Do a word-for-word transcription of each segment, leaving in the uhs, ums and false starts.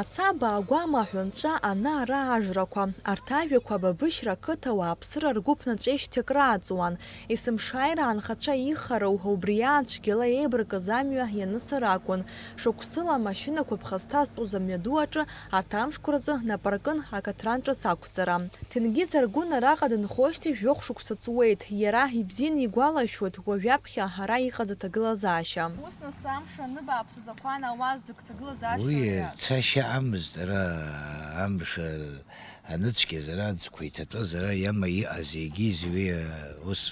Асаба, агәама, аҳәынҵәа, ана-ара ажрақәа, арҭ ажәақәа Бабышьра ақыҭа ауааԥсыра ргәы ԥнаҵәеижьҭеи акрааҵуан. Есымшааира анхацәа ихароу убри ацәгьала еибаркыз амҩа ианысыр акәын. Шықәсыла амашьынақәа ԥхасҭа зтәоз амҩаду аҿы арҭ амшқәа рзы напы аркын акаҭран ҿыц ақәҵара. Ҭенгиз Аргәын араҟа дынхошьҭеи жәохә шықәса ҵуеит. Иара ибзианы игәалашәоит уажәаԥхьа ара иҟаз аҭагылазаашьа. Ус нас амш аныбааԥсыз ақәан ауаз зыгҭагылазаашьа Уи ариа. Цашьа амызт ара, амш, а, аныцәгьаз ара, аӡқәа иҭатәаз ара, иама иҟаз, егьиз уи, а, ус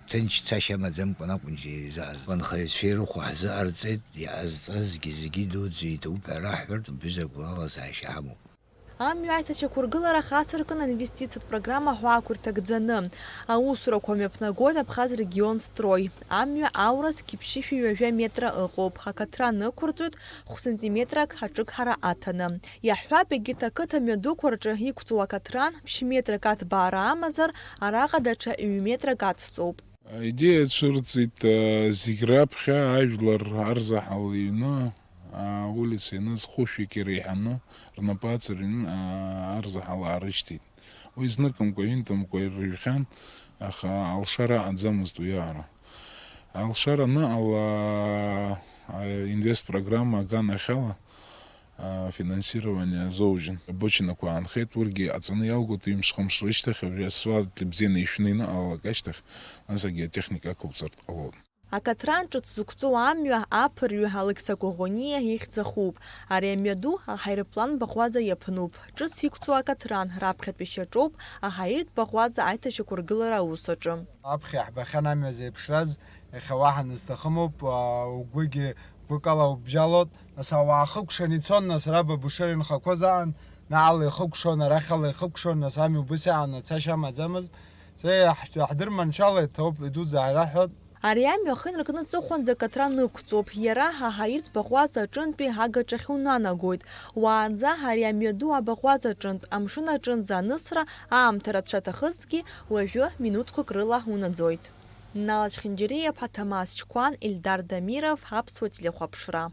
ҭынч цашьа амаӡамкәан акәын изааз. Анхаҩцәа ирыхәо ҳзыҟарҵеит, иҟазҵазгьы зегьы идуӡӡаны иҭабуп ҳәа раҳҳәартә, убри закә лалазаашьа ҳамоуп. Амҩа аиҭашьақәыргылара хацыркын аинвестициатә программа ҳәа ақәырҭагӡаны. Аусурақәа мҩаԥнагоит Абхаз регион строй. Амҩа аура зқьи ԥшьышәи ҩажәа метра ыҟоуп, акаҭран ықәырҵоит хә-сантиметрак аҿыгҳара аҭаны. Иаҳҳәап, егьырҭ ақыҭа мҩадуқәа рҿы иқәҵоу акаҭран ԥшь-метрак аҭбаара амазар, араҟа даҽа ҩ-метрак ацҵоуп. Аидеиа цәырҵит, а, зегь раԥхьа ажәлар арзаҳал иҩны, аулица ианыз хәышәҩык иреиҳаны рнапы ацырҩын, а, арзаҳал аарышьҭит. Уи зныкымкәа, ҩынтәымкәа ирыжәхьан, аха алшара аӡамызт уи аара. Алшара аныҟала, а, инвестпрограмма аганахьала, а, финансирование азоужьын. Обочинақәа аанхеит, урҭгьы аҵаны иалгоит, ҩымш-хымш рышьҭахь, абри асфальт бзианы ишәны иныҟалалак ашьҭахь, нас агеотехника ақәылҵартә ҟалоит. Акаҭран ҿыц зықәҵоу амҩа аԥырҩы Алықьса Коӷониа ихьӡ ахуп. Ари амҩаду аҳаирплан баӷәаза иаԥнуп. Ҿыц иқәҵоу акаҭран раԥхьатәи шьаҿоуп аҳаиртә баӷәаза аиҭашьақәыргылара аус аҿы. Аԥхьа иаҳбахьан амҩа зеиԥшраз, иахьа уаҳа нызҭахымоуп, угәыгьы гәыкала убжьалоит. Нас ауаа хыкәшан ицон, нас ара Бабушер инхақәаз аан, наҟ ала ихыкәшон, арахь ала ихыкәшон, нас амҩа убыс иаан ацашьа амаӡамызт. Се иаҳ-, иаҳдырманшәалеит, ауп, идуӡӡа ҳараҳәот. Ари амҩа ахы инаркны аҵыхәанӡа акаҭран ықәҵоуп. Иара аҳаиртә баӷәаза аҿынтәи агаҿахь унанагоит. Уаанӡа ари амҩаду абаӷәаза аҿынтә амшын аҿынӡа анысра аамҭа рацәа аҭахызҭгьы, уажәы минуҭқәак рыла унаӡоит. Нала Чхинџьариаԥҳа, Ҭамаз Чқәан, Ельдар Дамиров, Аԥсуа телехәаԥшра.